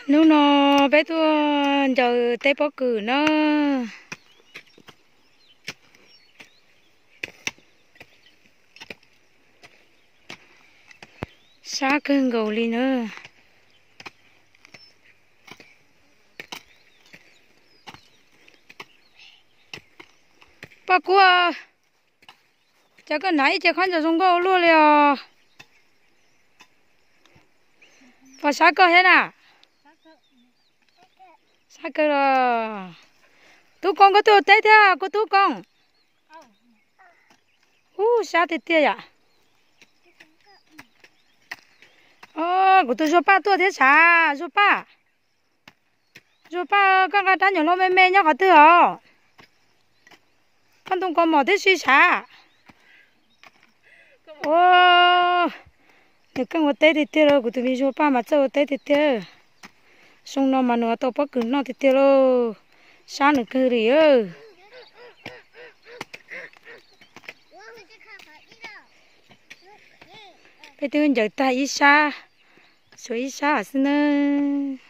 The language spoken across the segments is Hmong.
Hnub no peb tuaj ncaws teb pob kws na. Sab kawg nkaus li na. Poj Kub, cas koj hnav ib ce khaub ncaws zoo nkauj ua luaj li os? Puas sab koj thiab na? Sab kawg los. Tub Koob, koj tuaj ua teb thiab kuv Tub Koob? Ub, sab tiag tiag yom. Kuv tus Zuag Paj tuaj thiab sav, Zuag Paj. Zuag Paj, koj nqa rab nyuam hlau me me nyob qhov twg os? Koj ntoo kaus mom tib si sav. Ua, nws keej ua teb tiag tiag lauj, kuv tus me Zuag Paj mas txawj ua teb tiag tiag. Xyoo no mas nws tau pob kws noj tiag tiag lauj, sab nws kawg li. Peb twb ncaws tag ib sab, tshuav ib sab xwb nawb.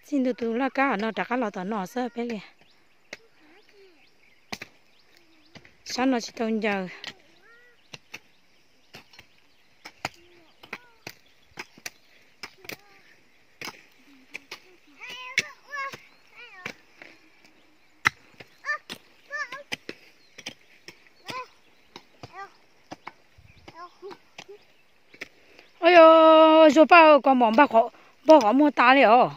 Txij ntua tus laj kab no rov qab los tom no xwb peb li. Sab no tsis tau ncaws. Ua yog Zuag Paj, kaus mom npog qhov muag tas li os.